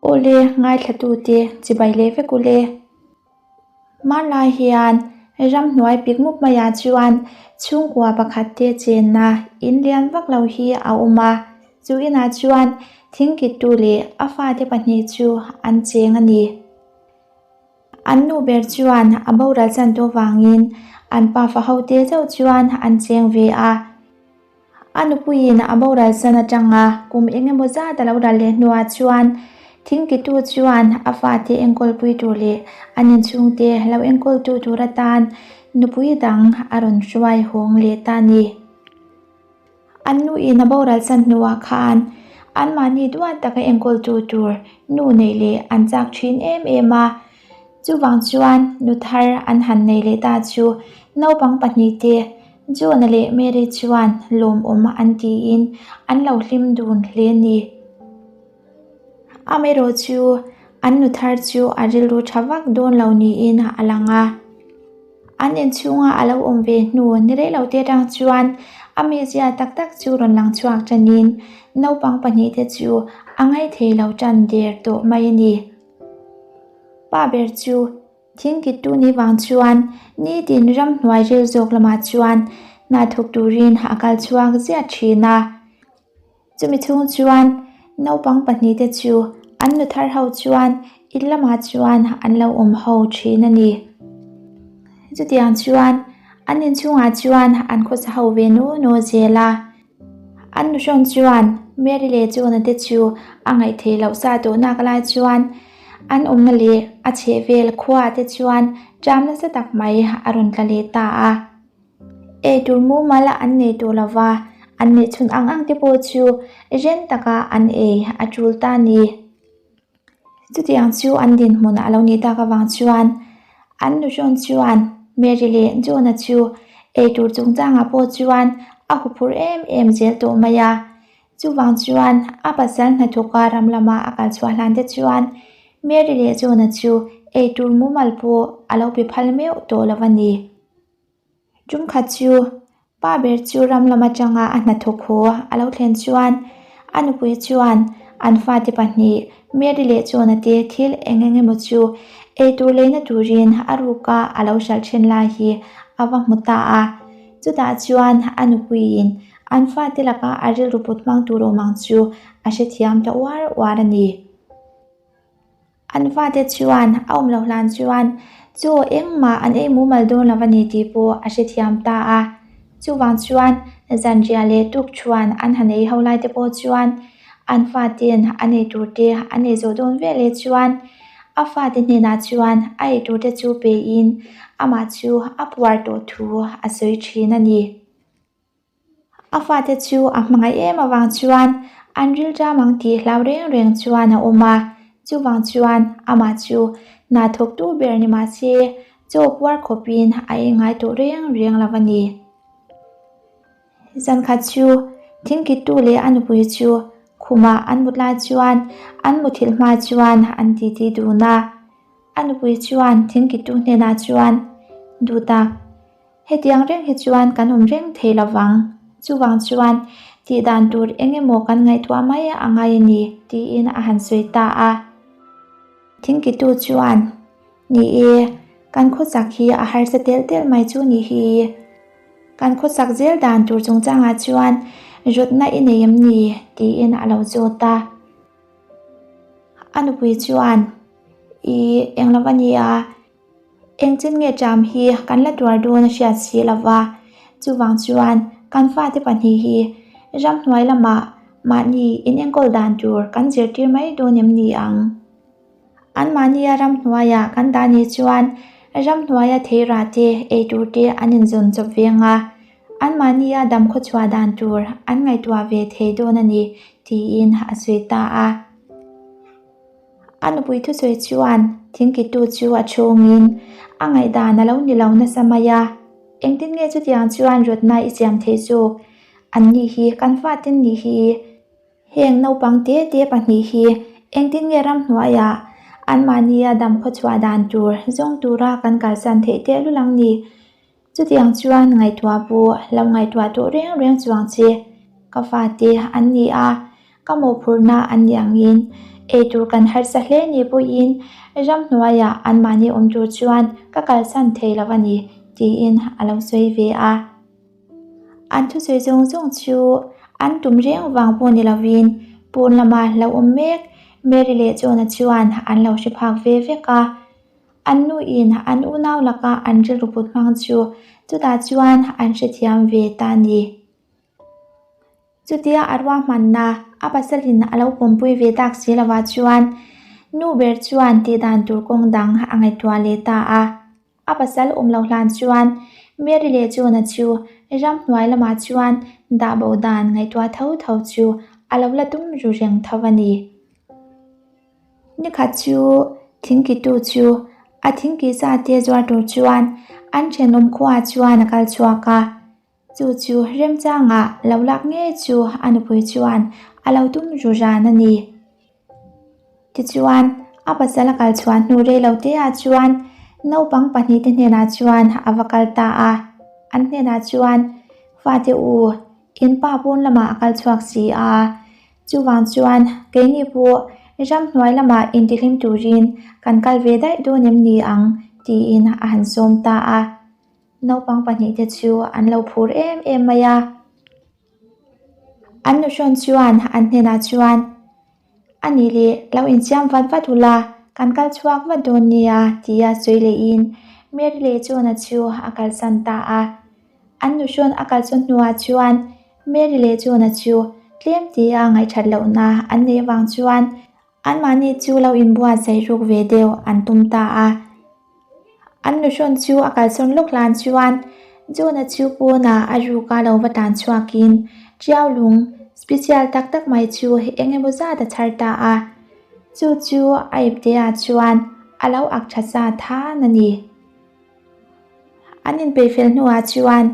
Awle ngaithlatute chibai leh vek ule. Hmanlai hian ramhnuai pik mup maiah chuan chhungkua pakhat te chenna in lian vak lo hi a awm a, chu inah chuan thingkittu leh a fate pahnih chu an cheng a ni. An nu ber chuan a boral chan tawh vangin an pafa hote chauh chuan an cheng ve a. A nupuiin a boral san atanga kum eng emaw zat a lo ral leh hnuah chuan thingkitu chuan a fate enkawlpui tur leh an inchhungte lo enkawltu tur atan nupui dang a rawn hruai hawng leh ta a ni. An nuin a boral san hnuah khan anmahni duat taka enkawltu tur nu neih leh an chak thin em em a. Chuvang chuan nu thar an han nei leh ta chu naupang pahnihte John-a leh Mary chuan lawmawm an tiin an lo hlim dun hle a ni. Amaherawh chu an nu thar chu a rilru tha vak dawn lo niin a lang a. An inchhunga a lo awm ve hnu ni rei lo te atang chuan a mizia tak tak chu rawn lang chhuak tanin naupang pahnihte chu a ngaithei lo tan der tawh mai a ni. Pa ber chu thingkittu ni vang chuan nitin ramhnuai ril zawk lamah chuan hna thawk turin a kal chhuak ziah thin a. Chumi chhung chuan naupang pahnihte chu an nu thar ho chuan in lamah chuan an lo awm ho thin a ni. Chutiang chuan an inchhungah chuan an khawsa ho ve nu nu zel a. An nuhrawn chuan Mary leh John-a te chu a ngaihtheih loh sa tawh nak lai chuan an awmna leh a chhehvel khuaah te chuan ṭam nasa tak mai a rawn tla leh ta a. Ei tur mumal an nei tawh lo va, an neih chhun ang ang te pawh chu ren taka an ei a ṭul ta a ni. Chutiang chu an dinhmun a lo nih tak avang chuan an nuhrawn chuan Mary leh John-a chu eitur chungchangah pawh chuan a huphurh em em zel tawh mai a. Chuvang chuan a pasal hnathawka ram lama a kal chhuah hlan te chuan Mary leh John-a chu eitur mumal pawh a lo pe phal meuh tawh lo a ni. Tumkhat chu pa ber chu ram lam atanga a hnathawk haw a lo thlen chuan a nupui chuan an fate pahnih Mary leh John-a te thil eng eng emaw chu eitur leina turin a ruka a lo hralh then lai hi a va hmu ta a. Chutah chuan a nupuiin an fate laka a rilru put hmang tur awm ang chu a hrethiam ta uar uar a ni. An fate chuan a awm loh hlan chuan chaw engmah an ei mumal dawn lo a ni tih pawh a hrethiam ta a. Chuvang chuan zanriah leh tukṭhuan an han ei ho lai te pawh chuan an fate'n an ei tur te an ei zawh dawn vel leh chuan a fate hnenah chuan a ei tur te chu pein amah chu a puar tawh thu a sawi ṭhin a ni. A fate chu a hmangaih em avang chuan an rilṭam ang tih hlau reng reng chuan a awm a, chuvang chuan amah chu hna thawktu ber ni mah se chaw puar khawpin a ei ngai tawh reng reng lo a ni. Zankhat chu thingkittu leh a nupui chu khumah an mut lai chuan an muthilh hma chuan an titi dun a, a nupui chuan thingkittu hnenah chuan, Duhtak, Hetiang reng hi chuan kan awm reng thei lo vang. Chuvang chuan tih dan tur eng emaw kan ngaihtuah mai a ngai a ni, tiin a han sawi ta a. Thingkitu chuan, Ni e, kan khawchak hi a harsa telh telh mai chu ni hi. Kan khawchak zel dan tur chungchangah chuan rawtna i nei em ni? tiin a lo zawt a. A nupui chuan, I eng lo va nia. Engchin nge ṭam hi kan la tuar dawn a hriat si lo va, chuvang chuan kan fate pahnih hi ramhnuai lamah mahni inenkawl dan tur kan zirtir mai dawn em ni ang? Anmahnia ramhnuaia kan dah ni chuan ramhnuaia theirah te, eitur te an inzawn chawp ve ang a, anmahnia damkhaw chhuah dan tur an ngaihtuah ve thei dawn a ni, tiin a sawi ta a. A nupui thusawi chuan thingkittu chu a chhungin a ngaihdan a lo ni lo nasa mai a, Engtin nge chutiang chuan rawtna i siam theih zawk? An ni hi kan fatin ni hi heng naupang te te pahnih hi engtin nge ramhnuaiah anmahnia damkhaw chhuah dan tur zawng tura kan kalsan theih tehlul ang ni? Chutiang chuan ngaihtuah pawh lo ngaihtuah tawh reng reng chuang che ka fate an ni a. Ka mawhphurhna an ni angin eitur kan harsa hle ni pawhin ramhnuaiah anmahni awm tur chuan ka kalsan thei lo a ni, tiin a lo sawi ve a. An thusawi zawng zawng chu an tum reng vang pawh ni lovin pawn lama lo awm mek Mary leh John-a chuan an lo hre phak ve vek a. An nuin an unau laka an rilru put hmang chu chutah chuan an hrethiam ve ta a ni. Chutia a ruahmanna a pasalin a lo pawmpui ve tak si lovah chuan nu ber chuan tih dan tur kawng dang a ngaihtuah leh ta a. A pasal awm lo hlan chuan Mary leh John-a chu ramhnuai lamah chuan dah bo dan ngaihtuah tho tho chu a lo la tum ru reng tho a ni. Nikhat chu thingkitu chu a thingki sa te zuar tur chuan an thenawm khuaah chuan a kal chhuak a. Chu chu remchangah lo lak ngei chu a nupui chuan a lo tum ru ran a ni. Tichuan, a pasal a kal chhuah hnu rei lo te ah chuan naupang pahnihte hnenah chuan a va kal ta a. An hnenah chuan, Fate u, in pa pawn lamah a kal chhuak si a, chuvang chuan keini pawh ramhnuai lamah intihlim turin kan kal ve daih dawn em ni ang? tiin a han sawm ta a. Naupang pahnihte chu an lo phur em em mai a. An nuhrawn chuan an hnenah chuan, A nih leh lo insiam vat vat ula, kan kal chhuak vat dawn nia, tia sawi lehin Mary leh John-a chu a kalsan ta a. An nuhrawn a kalsawn hnuah chuan Mary leh John-a chu tlem tia ngaihthat lohna an neih avang chuan Anmahni chu lo inbuatsaih ruk ve deuh an tum ta a. An nuhrawn chu a kalsawn lawk hlan chuan John-a chu pawnah a ruka lo va tan chhuakin Tiau lung special tak tak mai chu eng emaw zat a chhar ta a. Chu chu a ipteah chuan a lo ak tha sa than a ni. An inpeih fel hnuah chuan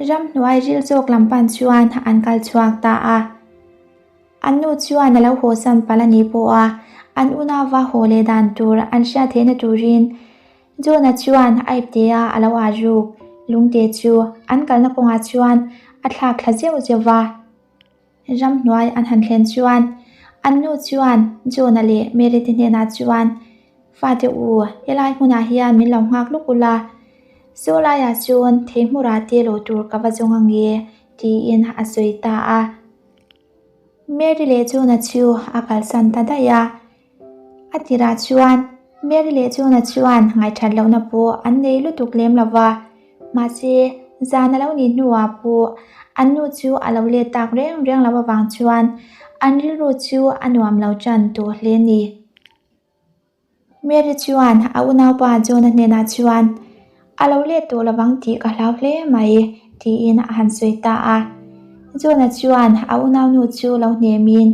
ramhnuai ril zawk lam pan chuan an kal chhuak ta a. An nu chuan a lo hawsan palh a nih pawh a, an unauva haw leh dan tur an hriat theihna turin John-a chuan a iptea a lo ah ruk lungte chu an kalna kawngah chuan a thlak thla zeuh zeuh va. Ramhnuai an han thlen chuan an nu chuan John-a leh Mary te hnenah chuan, Fate u, helai hmunah hian min lo nghak luk ula, saw laiah chuan theihmurah te lo tur ka va zawng ange, tiin a sawi ta a. Mary leh John-a chu a kalsan ta daih a. A tirah chuan Mary leh John-a chuan ngaihthat lohna pawh an nei lutuk lem lo va, mahse zan a lo nih hnuah pawh an nu chu a lo let tak reng reng lo avang chuan an rilru chu a nuam lo tan tawh hle a ni. Mary chuan a unaupa John-a hnenah chuan, A lo let tawh lovang tih ka hlau hle mai, tiin a han sawi ta a. John-a chuan a unaunu chu lo hnemin,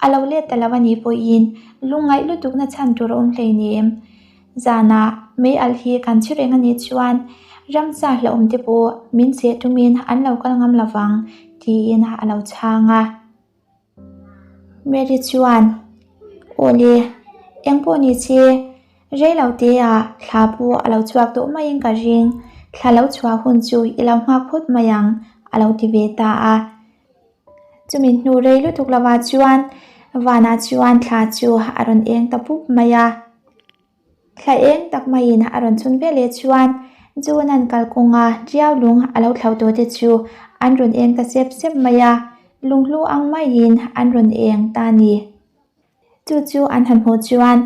A lo let ta lo a nih pawhin lungngaih lutukna chhan tur a awm hleinem. Zanah mei alh hi kan chhi reng a nih chuan ramsa hlauhawm te pawh min cheh tumin an lo kal ngam lovang, tiin a lo chhang a. Mary chuan, Awle, eng pawh ni che, rei lo te ah thla pawh a lo chhuak tawh maiin ka ring, thla lo chhuah hun chu i lo nghak phawt mai ang, a lo ti ve ta a. Chumi hnu rei lutuk lovah chuan vanah chuan thla chu a rawn eng ta pup mai a. Thla eng tak maiin a rawn chhun ve leh chuan John-a'n kalkawnga tiau lung a lo thlauh tawh te chu an rawn eng ta sep sep mai a, lunghlu ang maiin an rawn eng ta a ni. Chu chu an han hmuh chuan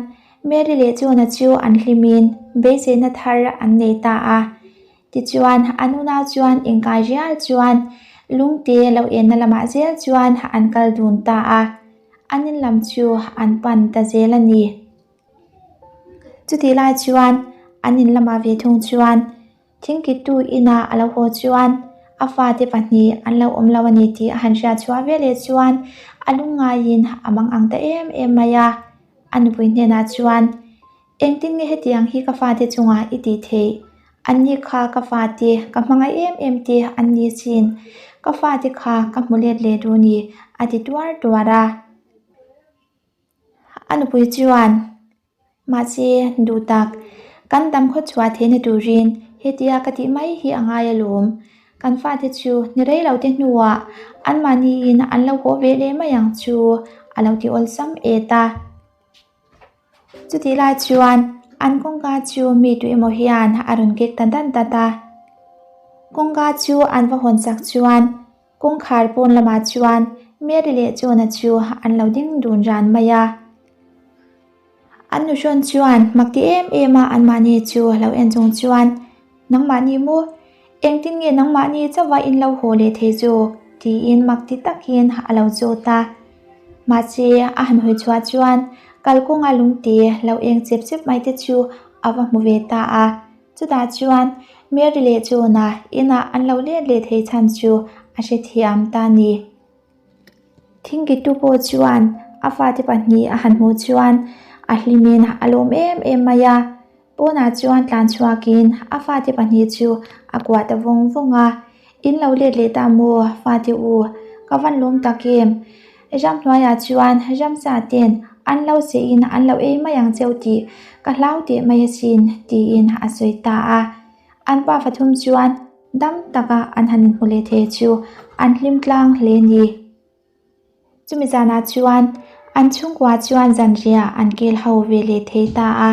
Mary leh John-a chu an hlimin beiseina thar an nei ta a. Tichuan an unau chuan inkai rial chuan lungte lo enna lamah zel chuan an kal dun ta a, an in lam chu an pan ta zel a ni. Chutih lai chuan an in lamah ve thung chuan thingkittu inah a lo haw chuan a fate pahnih an lo awm lo a ni tih a han hriat chhuah ve leh chuan a lungngaiin a mang ang ta em em mai a. A nupui hnenah chuan, Engtin nge hetiang hi ka fate chungah i tih theih? Anni kha ka fate, ka hmangaih em em te an ni asin. Ka fate kha ka hmu let leh duh ni, a ti tuar tuar a. A nupui chuan, Mahse, duh tak, kan dam khaw chhuah theihna turin hetia ka tih mai hi a ngai alawm. Kan fate chu ni rei lo te hnuah anmahniin an lo haw ve leh mai ang chu a lo ti awlsam et a. Chutih lai chuan an kawngka chu mi tu emaw hian a rawn kek ta dat dat a. Kawngka chu an va hawn chak chuan kawngkhar pawn lamah chuan Mary leh John-a chu an lo ding dun ran mai a. An nuhrawn chuan mak ti em em a anmahni chu lo en chung chuan Nangmahni maw? Engtin nge nangmahni chauha in lo haw leh thei zawk? tiin mak ti takin a lo zawt a. Mahse, a han hawi chhuah chuan kalkawnga lungte lo eng chep chep mai te chu a va hmu ve ta a. Chutah chuan Mary leh John-a inah an lo let leh thei chhan chu a hrethiam ta a ni. Thingkitu pawh chuan a fate pahnih a han hmuh chuan a hlimin a lawm em em mai a. Pawnah chuan tlan chhuakin a fate pahnih chu a kuah ta vawng vawng a, In lo let leh ta maw fate u, ka van lawm tak em? Ram hnuaiah chuan ramsa ten an lo seihin an lo ei mai ang cheu tih ka hlau teh mai asin tiin a sawi ta a. An pa fathum chuan dam taka an han inhmu leh thei chu an hlim tlang hle ni. Chumi zanah chuan an chhungkua chuan zanriah an kel ho ve leh thei ta a.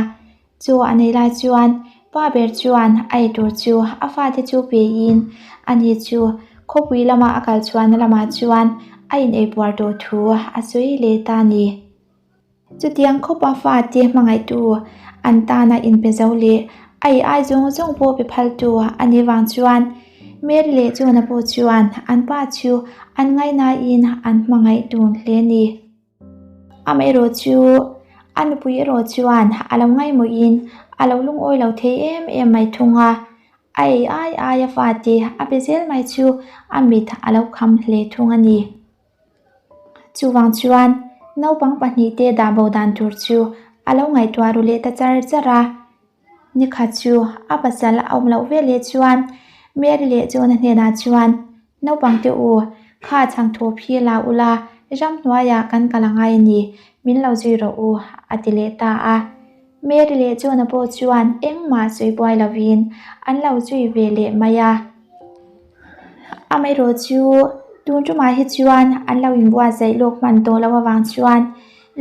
Chu a nei lai chuan pa ber chuan a eitur chu a fate chu peiin ani chu khawpui lama a kal chhuahna lamah chuan a in eipuar tawh thu a sawi leh ta a ni. Chutiang khawpa fate hmangaihtu an tana inpe zo leh a i ai zawng zawng pawh pe phaltu a nih vang chuan Mary leh John-a pawh chuan an pa chu an ngaihnain an hmangaih dun hle a ni. Amaherawh chu a nupui erawh chuan a lo ngaihmawhin a lo lungawi lo thei em em mai thung a, a ei ai aia fate a pe zel mai chu a mit a lo kham hle thung a ni. Chuvang chuan naupang pahnihte dah bo dan tur chu a lo ngaihtuah ru leh ta char char a. Nikhat chu a pasal a awm loh ve leh chuan Mary leh John-a hnenah chuan, Naupangte u, kha chhangthawp hi la ula, ramhnuaiah kan kal a ngai a ni, min lo zui rawh u, a ti leh ta a. Mary leh John-a pawh chuan engmah sawi buai lovin an lo zui ve leh mai a. Amaherawh chu tun tumah hi chuan an lo inbuatsaih lawk hman tawh loh avang chuan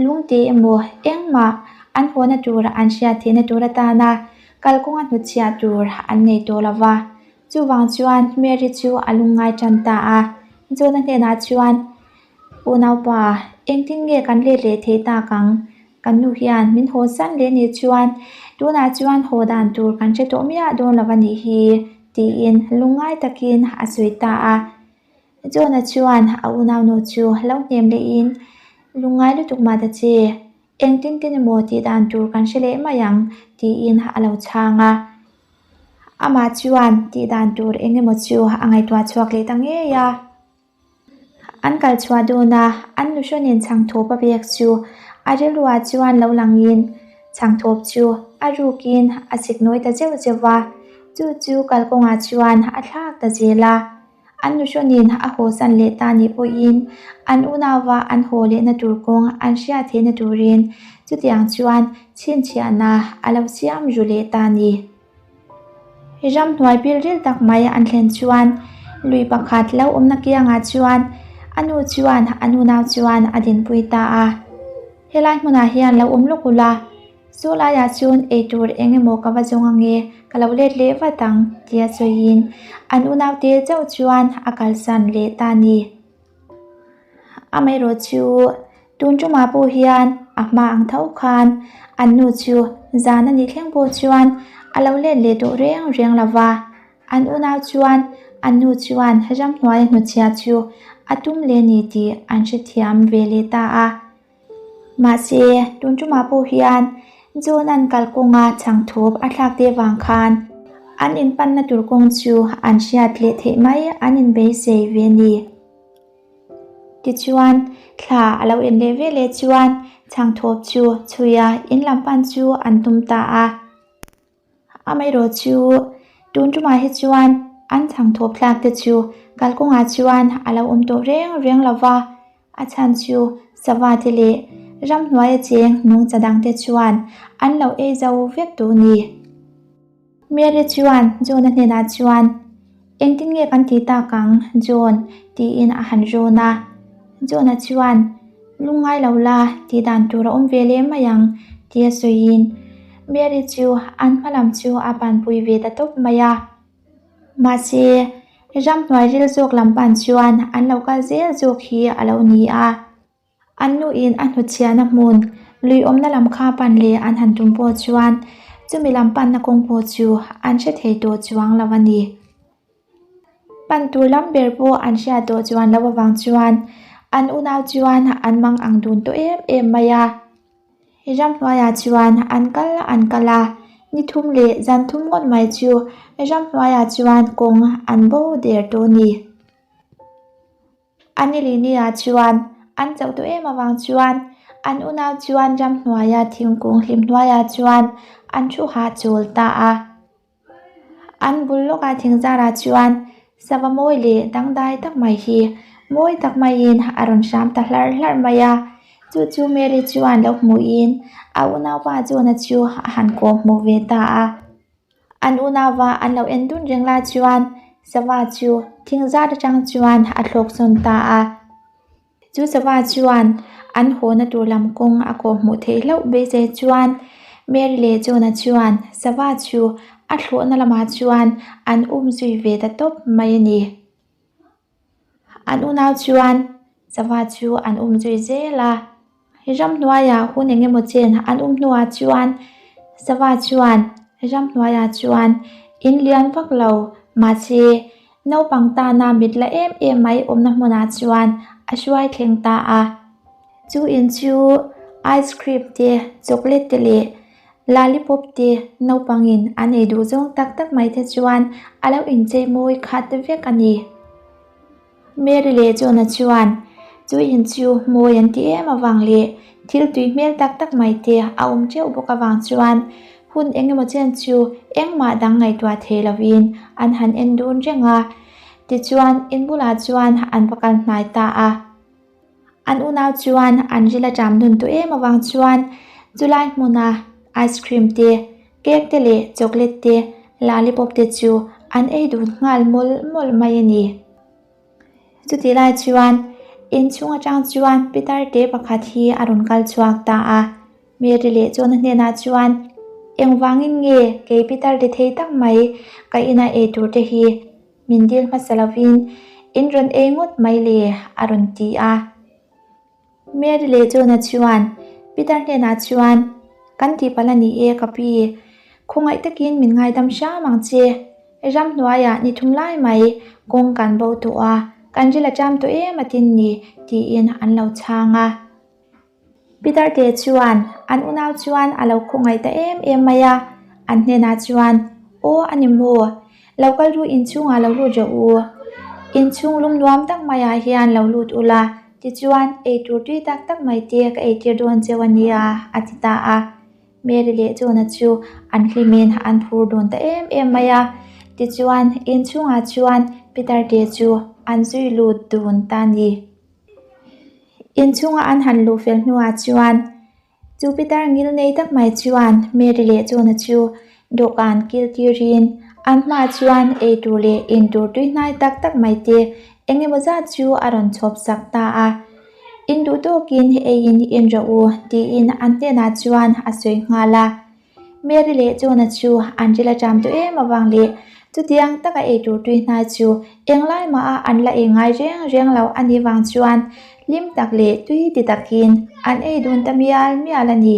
lungte emaw engmah an hawhna tur an hriat theihna tur atana kalkawnga hnutchhiah tur an nei tawh lo va. Chuvang chuan Mary chu a lungngai tan ta a, John-a hnenah chuan, Unaupa, engtin nge kan let leh theih tak ang? Kan nu hian min haw san leh nih chuan tunah chuan haw dan tur kan hre tawh miah dawn lo a nih hi, tiin lungngai takin a sawi ta a. John-a chuan a unaunu chu lo hnem lehin, Lungngai lutuk mah ta che, engtin tin emaw tih dan tur kan hre leh mai ang, tiin a lo chhang a. Amah chuan tih dan tur eng emaw chu a ngaihtuah chhuak leh ta ngei a. An kal chhuah dawn a, an nuhrawnin chhangthawp a pek chu a rilruah chuan lo langin chhangthawp chu a rukin a sik nawi ta zeuh zeuh va, chu chu kalkawngah chuan a thlak ta zel a. An nuhrawnin a hawsan leh ta nih pawhin an unauva an haw lehna tur kawng an hriat theihna turin chutiang chuan chhinchhiahna a lo siam ru leh ta a ni. Ramhnuai pilril tak mai an thlen chuan lui pakhat lo awmna kiangah chuan a nu chuan a nunau chuan a dinpui ta a. Helai hmunah hian lo awm lawk ula, chu laiah chuan eitur eng emaw ka va zawng ange, ka lo let leh vat ang tia sawiin an unaute chauh chuan a kalsan leh ta a ni. Amaherawh chu tun tumah pawh hian a hma ang tho khan an nu chu zan a nih thleng pawh chuan a lo let leh tawh reng reng lo va, an unau chuan an nu chuan ramhnuai hnutchhiah chu a tum leh ni tih an hrethiam ve leh ta a. Mahse, tun tumah pawh hian John-a'n kalkawnga chhangthawp a thlak te vang khan an inpanna tur kawng chu an hriat leh theih mai an inbeisei ve a ni. Tichuan, thla a lo en leh ve leh chuan chhangthawp chu chhuia in lam pan chu an tum ta a. Amaherawh chu tun tumah hi chuan an chhangthawp thlak te chu kalkawngah chuan a lo awm tawh reng reng lo va, a chhan chu sava te leh ramhnuaia cheng nungcha dang te chuan an lo ei zo vek tawh a ni. Mary chuan John-a hnenah chuan. Engtin nge kan tih tak ang, John? tiin a han rawn a. John-a chuan, Lungngai lo la, tih dan tur a awm ve leh mai ang, tia sawiin Mary chu an hma lam chu a panpui ve ta tawp mai a. Mahse, ramhnuai ril zawk lam pan chuan an lo kal zel zawk hi a lo ni a. An nuin a hnutchhiahna hmun, lui awmna lam kha pan leh an han tum pawh chuan chumi lam panna kawng pawh chu an hre thei tawh chuang lo a ni. Pan tur lam ber pawh an hriat tawh chuan loh avang chuan an unau chuan an mang ang dun tawh em em mai a. Ramhnuaiah chuan an kal an kal a, ni thum leh zan thum ngawt mai chu ramhnuaiah chuan kawng an bo der tawh a ni. A nilini ah chuan an chauh tawh em avang chuan an unau chuan ramhnuaia thingkung hlim hnuaiah chuan an thu hahchawl ta a. An bul lawkah thingzarah chuan sava mawi leh dangdai tak mai hi mawi tak maiin a rawn hram ta hlarh hlarh mai a. Chu chu Mary chuan lo hmuhin a unaupa John-a chu a han kawm hmuh ve ta a. An unauva an lo en dun reng lai chuan sava chu thing zat atang chuan a thlawk sawn ta a. Chu sava chuan an hawna tur lam kawng a kawh hmuh theih hlauh beisei chuan Mary leh John-a chuan sava chu a thlawhna lamah chuan an um zui ve ta tawp mai a ni. An unau chuan sava chu an um zui zel a, ramhnuaiah hun eng emaw chen an um hnuah chuan sava chuan ramhnuaiah chuan in lian vak lo mahse naupang tana mit la em em mai awmna hmunah chuan a hruai thleng ta a. Chu in chu ice cream te chocolate te leh lollipop te naupangin an ei duh zawng tak tak mai te chuan a lo inchei mawi khat vek a ni. Mary leh John-a chuan chu in chu mawi an ti em avang leh thil tui hmel tak tak mai te a awm teuh bawk avang chuan hun eng emaw chen chu engmah dang ngaihtuah thei lovin an han en dun reng a. Tichuan in bulah chuan an va kal hnai ta a. An unau chuan an ril a ṭam nun tawh em avang chuan chulai hmuna ice cream te, cake te leh chocolate te, lollipop te chu an ei dun nghal mawlh mawlh mai a ni. Chutih lai chuan inchhung atang chuan pitar te pakhat hi a rawn kal chhuak ta a, Mary leh John-a hnenah chuan engvangin nge kei pitar te thei tak mai ka ina ei tur te hi Min dil hmasa lovin in rawn ei ngawt mai le a rawn ti a. Mary leh John-a chuan Peter hnenah chuan Kan tihpalh a ni e ka pi, khawngaih takin min ngaidam hram ang che. Ramhnuaiah ni thum lai mai kawng kan bo tawh a, kan ril a ṭam tawh em a tin ni tiin an lo chhang a. Peter te chuan an unau chuan a lo khawngaih ta em em mai a, an hnenah chuan, Aw a ni maw, lo kal ru inchhungah lo lut rawh u. Inchhung lum nuam tak maiah hian lo lut ula, tichuan eitur tui tak tak mai te ka eitir dawn cheu a nia, a ti ta a. Mary leh John-a chu an hlimin an phur dawn ta em em mai a, tichuan inchhungah chuan Peter te chu an zui lut dun ta a ni. Inchhunga an han luh fel hnuah chuan chu pitar ngil nei tak mai chuan Mary leh John-a chu dawhkan kil tirin an hmaah chuan ei tur leh in tur tui hnai tak tak mai te eng emaw zat chu a rawn chhawp sak ta a. In duh tawkin eiin in rawh u tiin an hnenah chuan a sawi nghal a. Mary leh John-a chu an ril a ṭam tawh em avang leh chutiang taka ei tur tui hnai chu englai maha an la ei ngai reng reng lo a nih vang chuan hlim tak leh tui ti takin an ei dun ta mial mial a ni.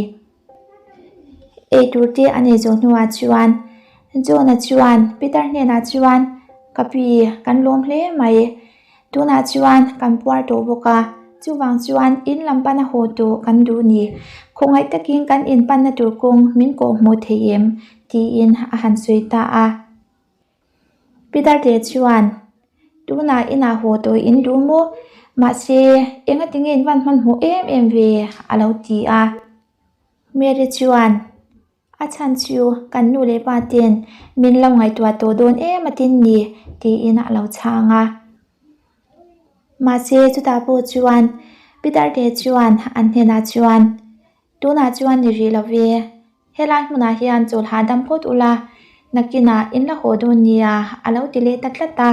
Ei tur te an ei zawh hnuah chuan John-a chuan Peter hnenah chuan, Ka pi, kan lawm hle mai. Tunah chuan kan puar tawh bawk a, chuvang chuan in lam pana haw tawh kan duh ni. Khawngaih takin kan in panna tur kawng min kawh hmuh thei em? tiin a han sawi ta a. Peter te chuan, Tunah inah haw tawh in duh maw? Mahse, engati nge in van hmanhmawh em em ve? a lo ti a. Mary chuan, A chhan chu kan nu leh pa ten min lo ngaihtuah tawh dawn em a tin ni tiin a lo chhang a. Mahse chutah pawh chuan Peter te chuan an hnenah chuan tunah chuan ni rih lo ve, helai hmunah hian chawl hahdam phawt ula. Nakinah in la haw dawn nia a lo ti leh ta tlat a.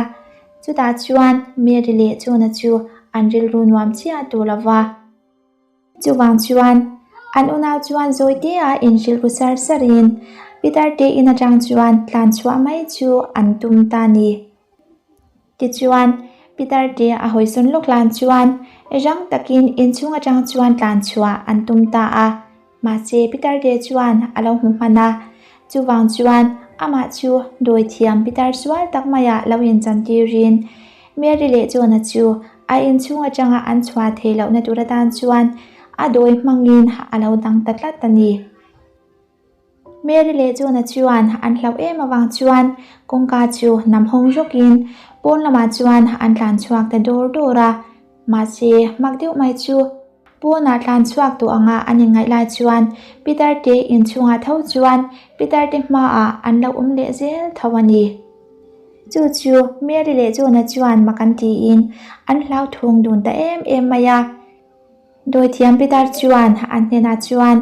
Chutah chuan Mary leh John-a chu an rilru nuam chiah tawh lo va. Chuvang chuan an unau chuan zawi tea inhrilh sar sarin Peter te in atang chuan tlan chhuah mai chu an tum ta ni. Tichuan, Peter te a hawisawn lawk hlan chuan rang takin inchhung atang chuan tlan chhuah an tum ta a. Mahse, Peter te chuan a lo hmu hman a, chuvang chuan amah chu dawi thiam Peter sual tak maiah lo inchantirin Mary leh John-a chu a inchhung atanga an chhuah theih lohna tur atan chuan a dawi hmangin a lo dang ta tlat a ni. Mary leh John-a chuan an hlauh em avang chuan kawngka chu nam hawng rawkin pawn lamah chuan an tlan chhuak ta dawr dawr a, mahse mak deuh mai chu pawnah tlan chhuak tawh anga an inngaih lai chuan Peter te inchhungah tho chuan Peter te hmaah an lo awm leh zel tho a ni. Chu chu Mary leh John-a chuan mak an tiin an hlauthawng dun ta em em mai a. Dawithiam Peter chuan an hnenah chuan,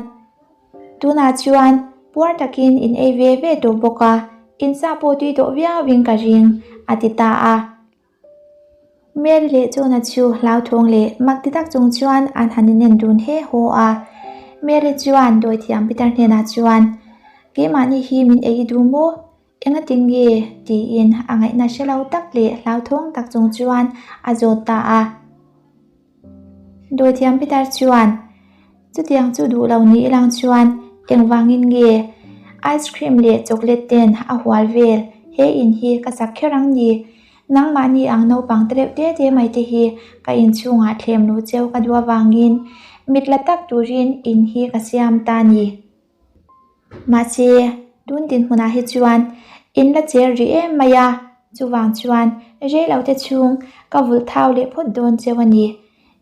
Tunah chuan puar takin in ei ve ve tawh bawk a, in sa pawh tui tawh viauin ka ring, a ti ta a. Mary leh John-a chu hlauthawng leh mak ti tak chung chuan an han inen dun he haw a. Mary chuan dawithiam Peter hnenah chuan, Keimahni hi min ei i duh maw? Engati nge? tiin a ngaihna hre lo tak leh hlauthawng tak chung chuan a zawt ta a. Dawithiam Peter chuan, Chutiang chu duh lo ni ilang chuan engvangin nge ice cream leh chocolate ten a hual vel he in hi ka sak kher ang ni? Nangmahni ang naupang te reuh te te mai te hi ka inchhungah thlem luh cheu ka duh avangin mit la tak turin in hi ka siam ta ni. Mahse, tun dinhmunah hi chuan in la cher rih em mai a, chuvang chuan rei lo te chhung ka vulh thau leh phawt dawn cheu a ni.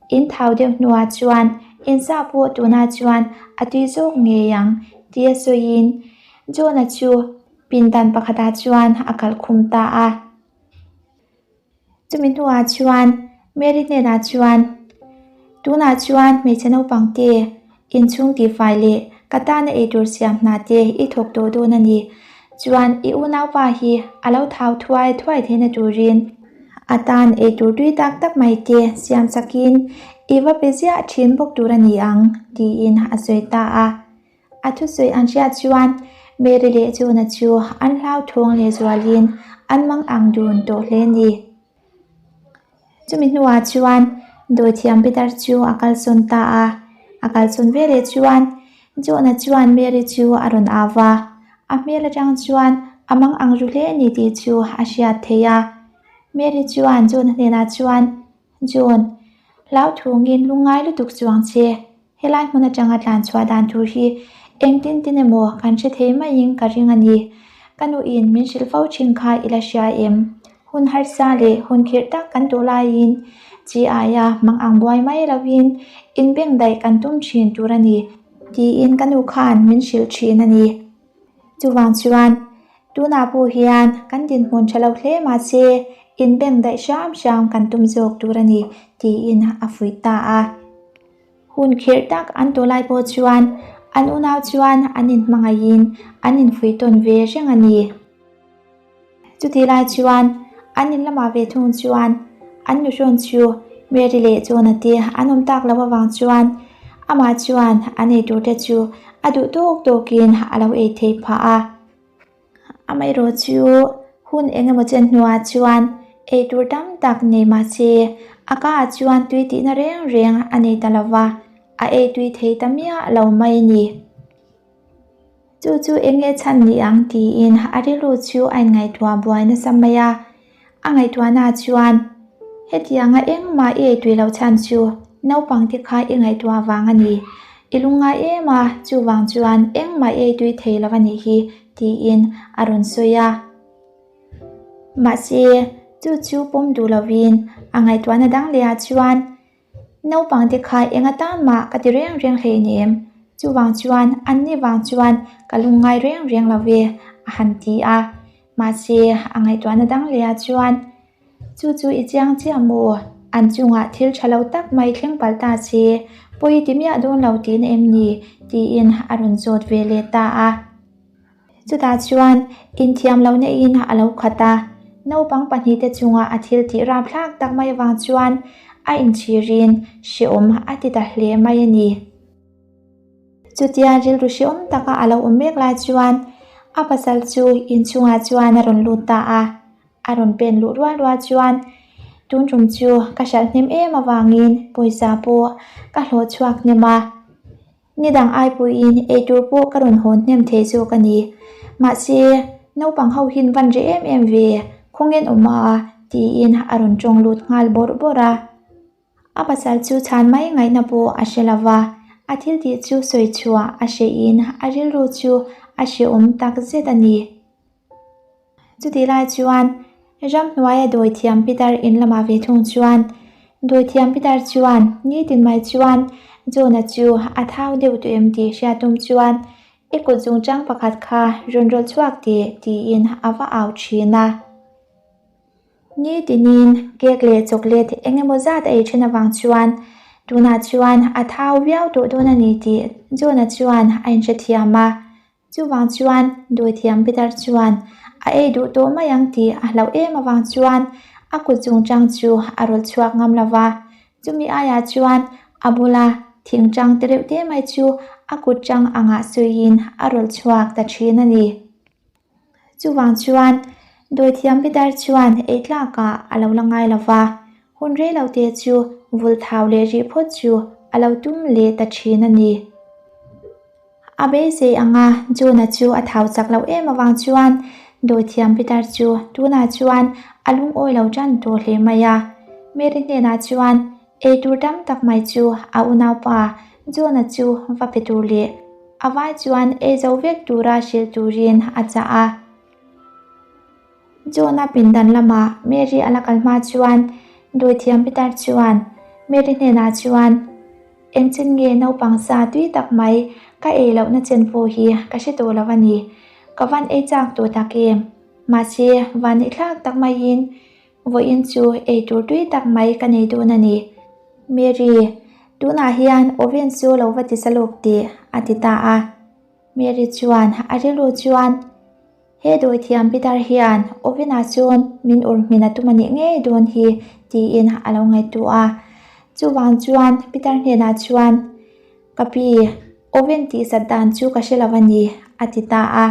In thau deuh hnuah chuan in sa pawh tunah chuan a tui zawk ngei ang tia sawiin John-a chu pindan pakhatah chuan a kalkhum ta a. Chumi hnuah chuan Mary hnenah chuan, Tunah chuan hmeichhe naupang te, inchhung tihfai leh ka tana eitur siam hna te i thawk tawh dawn a ni. Chuan i unaupa hi a lo thau thuai thuai theihna turin a tan eitur tui tak tak mai te siam sakin i va pe ziah thin bawk tur a ni ang, tiin a sawi ta a. A thusawi an hriat chuan Mary leh John-a chu an hlauthawng leh zualin an mang ang dun tawh hle a ni. Chumi hnuah chuan dawithiam Peter chu a kalsawn ta a, a kalsawn veleh chuan John-a chuan Mary chu a rawn au va, a hmel atang chuan a mang ang ru hle a ni tih chu a hriat theih a. Mary chuan John-a hnenah chuan, John, hlauthawngin lungngai lutuk chuang che. Helai hmun atanga tlan chhuah dan tur hi engtin tin emaw kan hre thei maiin ka ring a ni. Ka nuin min hrilh fo thin kha i la hria em? Hun harsa leh hun khirh tak kan tuh laiin chi aia mang ang buai mai lovin inbengdaih kan tum thin tur a ni tiin ka nu khan min hrilh thin a ni. Chuvang chuan tunah pawh hian kan dinhmun tha lo hle mahse inbengdaih hram hram kan tum zawk tur a ni tiin a fuih ta a. Hun khirh tak an tawh lai pawh chuan an unau chuan an inhmangaihin an infuih tawn ve reng a ni. Chutih lai chuan an in lamah ve thung chuan an nuhrawn chu Mary leh John-a te an awm tak loh avang chuan amah chuan an ei tur te chu a duh tawk tawkin a lo ei theih phah a. Amaherawh chu hun eng emaw chen hnuah chuan eitur tam tak nei mah se a ka ah chuan tui tihna reng reng a nei ta lo va, a ei tui thei ta miah lo mai a ni. Chu chu eng nge chhan ni ang tiin a rilru chu a inngaihtuah buai nasa mai a. A ngaihtuahna chuan, Hetianga engmah i eitui loh chhan chu naupang te kha i ngaihtuah vang a ni. I lungngai em a, chuvang chuan engmah i eitui thei lo a nih hi, tiin a rawn sawi a. Mahse, chu chu pawm duh lovin a ngaihtuahna dang lehah chuan, Naupang te kha eng atan mah ka ti reng reng hleinem, chuvang chuan anni vang chuan ka lungngai reng reng lo ve, a han ti a. Mahse, a ngaihtuahna dang leh ah chuan, Chu chu i chiang chiah maw? An chungah thil tha lo tak mai thleng palh ta se, pawi ti miah dawn lo tihna em ni? tiin a rawn zawt ve leh ta a. Chutah chuan inthiam lohna in a lo khat a, naupang pahnihte chunga a thil tih rapthlak tak mai avang chuan a inchhirin hrehawm a ti ta hle mai a ni. Chutia rilru hrehawm taka a lo awm mek lai chuan a pasal chu inchhungah chuan a rawn lut ta a, a rawn pen luh rual rual chuan tun tum chu ka hralh hnem em avangin pawisa pawh ka hlawh chhuak hnem a. Ni dang ai puiin eitur pawh ka rawn hawn hnem thei zawk a ni. Mahse, naupang ho hin van reh em em ve, khawngen awm a? tiin a rawn tawng lut nghal bawrh bawrh a. A pasal chu chhan mai ngaihna pawh a hre lo va, a thil tih chu sawi chhuah a hrehin a rilru chu a hrehawm tak zet a ni. Chutih lai chuan ramhnuaia dawithiam pitar in lamah ve thung chuan dawithiam pitar chuan nitin mai chuan John-a chu a thau deuh tawh em tih hriat tum chuan i kut zungchang pakhat kha rawn rawlh chhuak teh tiin a va au thin a. Nitinin cake leh chocolate eng emaw zat a ei thin avang chuan tunah chuan a thau viau tawh dawn a ni tih John-a chuan a inhrethiam a. Chuvang chuan dawithiam Peter chuan a ei duh tawh mai ang tih a hlauh em avang chuan a kut chungchang chu a rawlh chhuak ngam lo va. Chumi aiah chuan a bula thing chang te reuh te mai chu a kut chang angah sawiin a rawlh chhuak ta thin a ni. Chuvang chuan dawithiam Peter chuan ei tlakah a lo la ngai lo va, hun rei lo te chu vul thau leh rih phawt chu a lo tum leh ta thin a ni. A beisei ang a, Jona chu a thau chak loh em avang chuan dawithiam Peter chu tunah chuan a lungawi lo tan tawh hle mai a. Mary hnenah chuan eitur tam tak mai chu a unaupa Jona chu va pe tur leh a vai chuan ei zo vek tura hrilh turin a chah a. Jona pindan lamah Mary a la kal hma chuan dawithiam Peter chuan Mary hnenah chuan, Engchin nge naupang sa tui tak mai ka ei lohna chen pawh hi ka hre tawh lo a ni. Ka van ei chak tawh tak em? Mahse, van i thlak tak maiin vawiin chu ei tur tui tak mai ka nei dawn a ni. Mary, tunah hian oven chu lo va ti sa lawk teh, a ti ta a. Mary chuan a rilru chuan, He dawithiam pitar hian oven-ah chuan min ur hmin a tum a nih ngei dawn hi tiin a lo ngaihtuah a. Chuvang chuan pitar hnenah chuan, Ka pi, oven tihsat dan chu ka hre lo a ni, a ti ta a.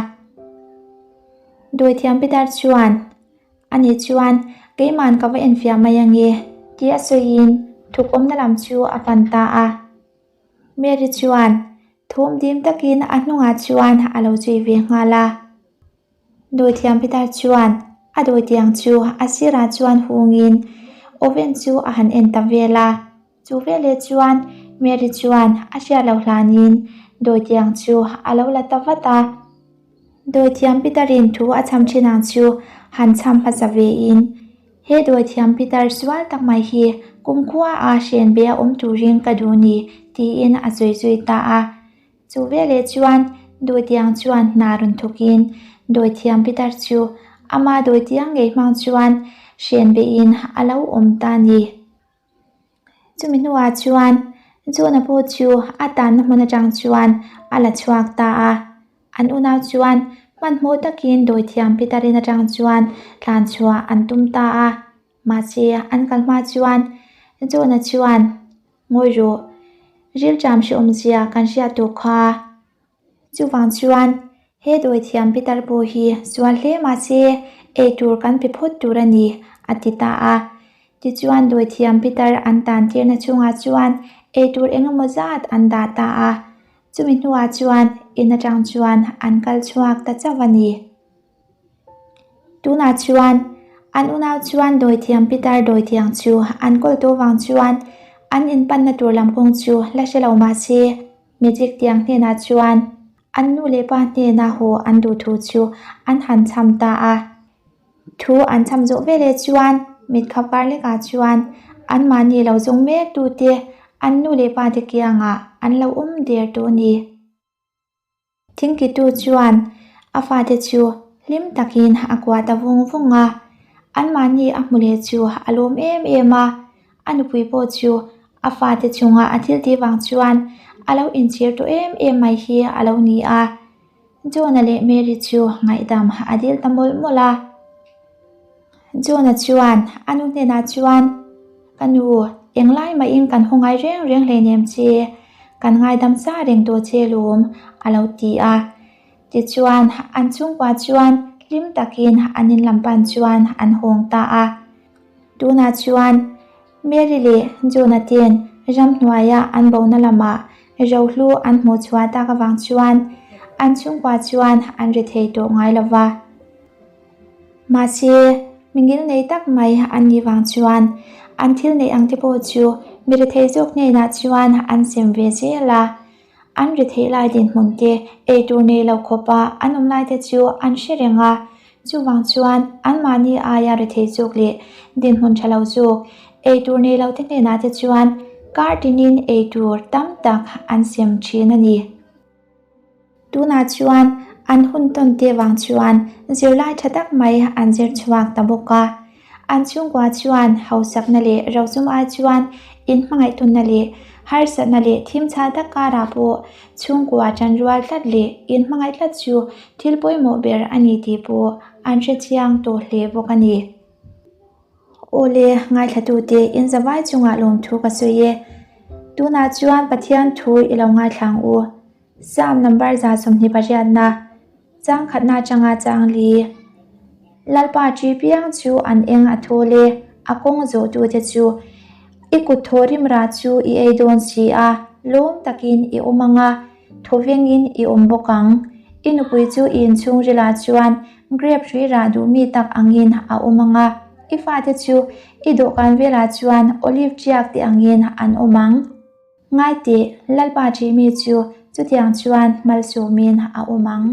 Dawithiam pitar chuan, Ani chuan keiman ka va enfiah mai ange, tia sawiin thuk awmna lam chu a pan ta a. Mary chuan thum dim takin a hnungah chuan a lo zui ve nghal a. Dawithiam Peter chuan a dawitiang chu a sirah chuan hungin oven chu a han en ta vel a. Chu veleh chuan Mary chuan a hriat loh hlanin dawitiang chu a lo la ta vat a. Dawithiam Peter-in thu a chham thin ang chu han chham hmasa vein He dawithiam pitar sual tak mai hi kumkhua a hren be a awm turin ka duh ni, tiin a sawi zui ta a. Chu veleh chuan dawitiang chuan hna rawn thawkin dawithiam pitar chu ama dawitiang ngei hmang chuan hren bein a lo awm ta ni. Chumi hnuah chuan Jona pawh chu a tanna hmun atang chuan a la chhuak ta a. An unau chuan hmanhmawh takin dawithiam Peter-in atang chuan tlan chhuah an tum ta a. Mahse, an kal hma chuan Jona chuan, Ngawi rawh, rilṭam hrehawmzia kan hriat tawh kha. Chuvang chuan he dawithiam pitar pawh hi sual hle mah se ei tur kan pe phawt tur a ni, a ti ta a. Tichuan dawithiam pitar an tan tirna chungah chuan ei tur eng emaw zat an dah ta a. Chumi hnuah chuan in atang chuan an kal chhuak ta chauh a ni. Tunah chuan an unau chuan dawithiam pitar dawithiang chu an kawl tawh vang chuan an inpanna tur lam kawng chu la hre lo mah se, Magic tiang hnenah chuan an nu leh pa hnena haw an duh thu chu an han chham ta a. Thu an chham zawh veleh chuan mit khap kar lekah chuan anmahni lo zawng mek tute an nu leh pa te kiangah an lo awm der tawh a ni. Thingkitu chuan a fate chu hlim takin a kuah ta vung vung a, anmahni a hmu leh chu a lawm em em a, a nupui pawh chu a fate chunga a thil tih vang chuan a lo inchhir tawh em em mai hi a lo ni a. John-a leh Mary chu ngaihdam a dil ta mawlh mawlh a. John-a chuan a nu hnenah chuan, Ka nu, englai mahin kan haw ngai reng reng hleinem che, kan ngaidam sa reng tawh che lawm, a lo ti a. Tichuan, an chhungkua chuan hlim takin an in lam pan chuan an hawng ta a. Tunah chuan Mary leh John-a ten ramhnuaia an bona lamah rohlu an hmuh chhuah tak avang chuan an chhungkua chuan an ri thei tawh ngai lo va. Mahse, mi ngilnei tak mai an nih vang chuan an thil neih ang te pawh chu mi rethei zawk hnenah chuan an sem ve zel a. An ri theih lai dinhmun te, eitur nei lo khawpa an awm lai te chu an hre reng a, chuvang chuan anmahni aia ri thei zawk leh dinhmun tha lo zawk, eitur nei lo te hnenah te chuan kar tinin eitur tam tak an sem thin a ni. Tunah chuan an hun tawn te vang chuan zirlai tha tak mai an zir chhuak ta bawk a. An chhungkua chuan hausakna leh rosum ai chuan inhmangaihtunna leh harsatna leh thimchhah tak karah pawh chhungkua tanrual tlat leh inhmangaih tlat chu thil pawimawh ber a ni tih pawh an hrechiang tawh hle bawk a ni. Awle, ngaithlatute inzavai chungah lawmthu ka sawi e. Tunah chuan Pathian thu i lo ngaithla ang u. Psalm number 28na. Chang khatna atanga chang li. Lalpa ṭi piang chu an eng a thawl e, a kawng zawhtute chu. I kut thaw rim rah chu i ei dawn si a, lawm takin i awm ang a, thaw vengin i awm bawk ang. I nupui chu i inchhungrilah chuan grep hrui rah duh mi tak angin a awm ang a, i fate chu i dawhkan velah chuan olive ṭiak te angin an awm ang. Ngaiteh, Lalpa ṭihmi chu chutiang chuan malsawmin a awm ang.